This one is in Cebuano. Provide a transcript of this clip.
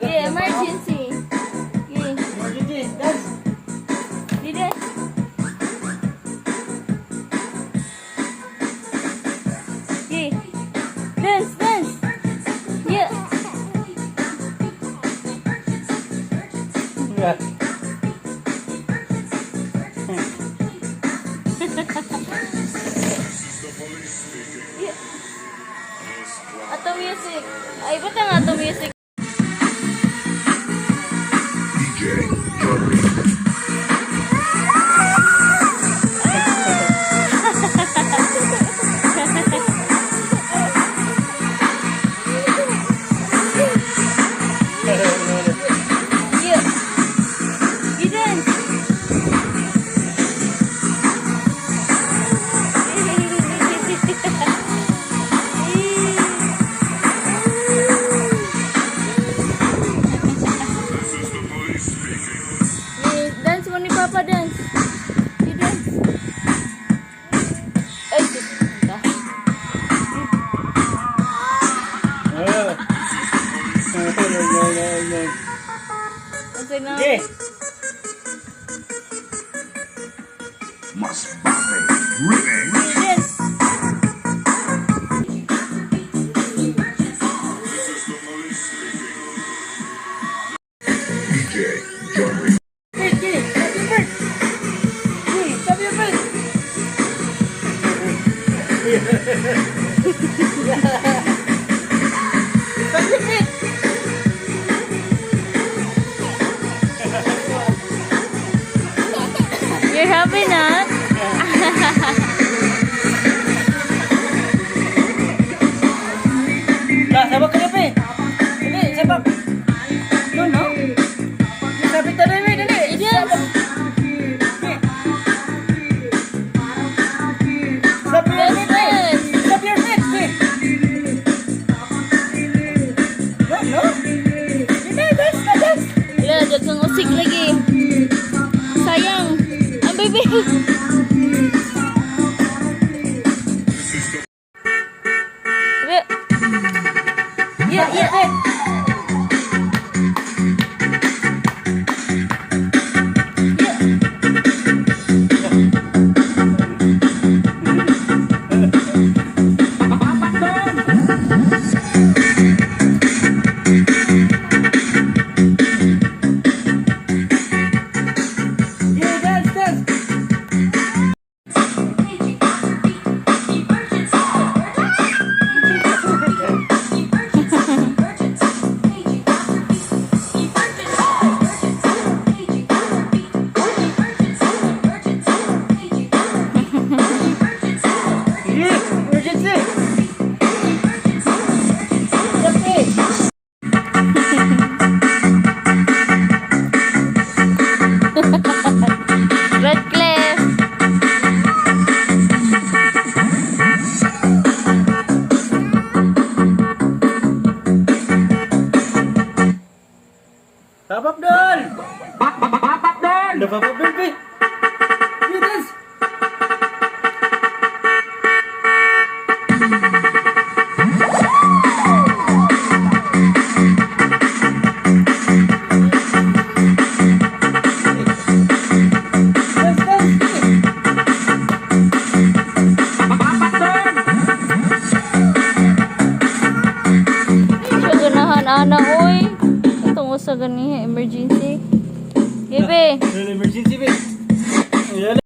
Yeah, emergency. Yeah. Emergency, dance. Di dance. Yeah. Dance, dance. Yeah. Yeah. Yeah. Ato music. Ay, ba't ang ato music? DJ Jerry. Yeah. You dance. Yeah, dance mo ni Papa, dance. You dance. Ay, sus. Ta. Ah. No, no, no, no. Kasi na. Okay. Masbate Remix. You dance. DJ Jerry. Wait, okay. Stop your bird. Hey, stop your bird. Stop your feet. You're happy na? Lah, sabak ka na, pe. Dali, sabak. No, no. Sabit na dali, dali. You dance. Pe. Stop your Dance, feet, pe. dance. Stop your feet, pe. No, no. Dali, dance na, dance. Wala, daghang usik lagi. Sayang. Ang baby. Yeah. Yeah. Yeah, dance, dance. Yeah, emergency. Stop it. Redcliffe. Pop up doon! Pop up doon! Pop up doon, pe. Yeah, dance. Dance, dance, pe. Siya ganahan ana oy. Itong usa ganiha emergency. Bebe. Emergency, pe. Yeah.